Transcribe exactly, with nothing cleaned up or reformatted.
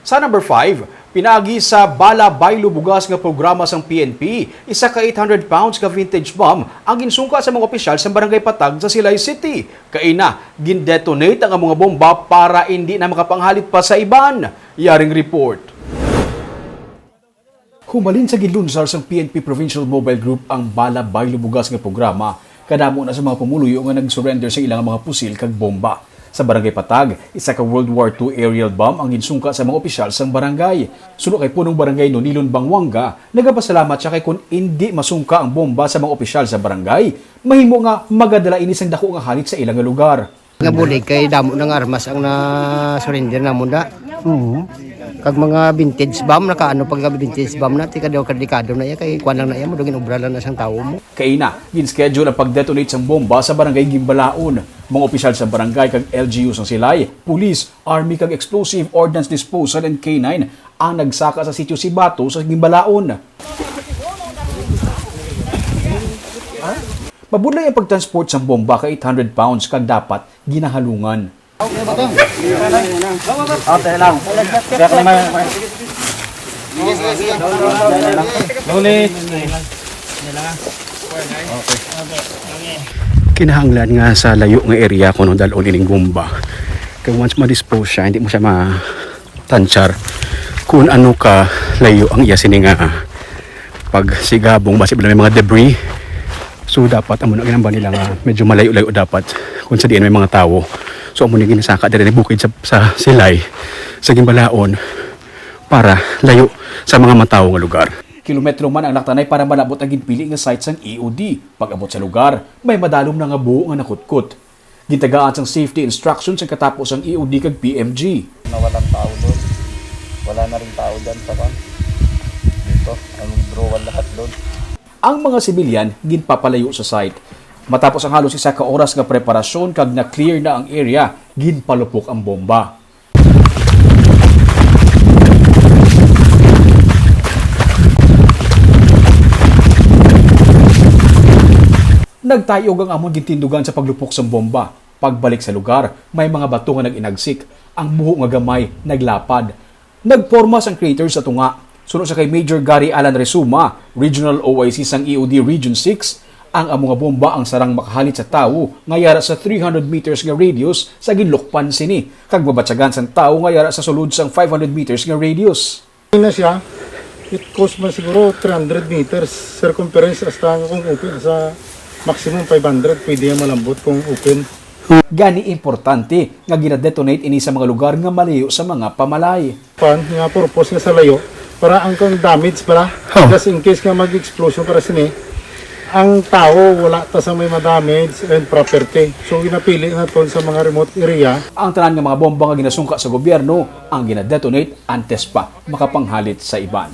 Sa number five, pinaagi sa Bala Baylo Bugas nga programa sang P N P, isa ka eight hundred pounds nga vintage bomb ang ginsungka sa mga opisyal sa Barangay Patag sa Silay City. Kaina, gindetonate ang mga bomba para indi na makapanghalit pa sa iban. Yaring report. Humalin sa ginlunsar sang P N P Provincial Mobile Group ang Bala Baylo Bugas nga programa, kadamo na sa mga pumuluyo nga nag-surrender sa ilang mga pusil kag bomba. Sa Barangay Patag, isa ka World War Two aerial bomb ang ginsungka sa mga opisyal sang barangay. Suno kay Punong Barangay Nonilon Banguanga, nagapasalamat siya kay kun indi masungka ang bomba sa mga opisyal sa barangay, mahimo nga magadala ini sang dako nga halit sa ila nga lugar. Nga bulig kay damo na nga armas ang na-surrender namon da. Oo. Kag mga vintage bomb, nakaano pag vintage bomb na, ti kadaw kadikado na iya, kay kuwan lang na iya, mo dugin obra lang na sang tawo mo. Kaina, gin-schedule ang pag-detonate sang bomba sa Barangay Gimbalaon. Mga opisyal sa barangay kag L G U sang Silay, police, army kag explosive ordnance disposal and K nine ang nagsaka sa sitio Sibato sa Gimbalaon. Mabudlay ang pagtransport sang bomba ka eight hundred pounds kag dapat ginahalungan. Okay lang. Kaya ko naman. Lulit. Kinahanglan nga sa layo nga area kuno dal-on ining bomba. Kay once ma-dispose siya, hindi mo siya matansyar kung ano ka layo ang iya sini nga pagsigabong, basi may mga debris. So, dapat amo na ginamba nila nga medyo malayo-layo dapat kung sa diin may mga tawo. So, amo ni ginasaka diri ni bukid sa, sa Silay, sa Gimbalaon, para layo sa mga matawo nga lugar. Kilometro man ang laktanay para malabot ang ginpili nga site sang E O D. Pag-abot sa lugar, may madalom na nga buho nga nakutkot. Gitagaan sang safety instructions ang katapo sang E O D kag P M G. Na walang tao doon. Wala na rin tao dyan sa kan. Dito, ang withdrawal lahat doon. Ang mga sibilyan ginpapalayo sa site. Matapos ang halos isa ka oras nga preparasyon kag na-clear na ang area, ginpalupok ang bomba. Nagtayog ang amon gintindugan sa paglupok sang bomba. Pagbalik sa lugar, may mga bato nga nag-inagsik. Ang buho nga gamay naglapad. Nagporma sang crater sa tunga. Suno sa kay Major Gary Alan Resuma, Regional O I C sang E O D Region six, ang amo nga bomba ang sarang makahalit sa tawo nga yara sa three hundred meters nga radius sa ginlukpan sini, kag mabatyagan sang tawo nga yara sa sulod sang five hundred meters nga radius. Na siya, it goes man siguro three hundred meters circumference, hasta kung open sa maximum five hundred, pwede yan malambot kung open. Gani importante nga ginadetonate ini sa mga lugar nga malayo sa mga pamalay. Pan nga purpose nga sa layo para ang kung damage pala, Oh. Just in case nga mag-explosion para sini, ang tao wala ta sa may ma-damage and property. So ginapili naton sa mga remote area. Ang tanan nga mga bomba nga ginasungka sa gobyerno ang ginadetonate antes pa makapanghalit sa iban.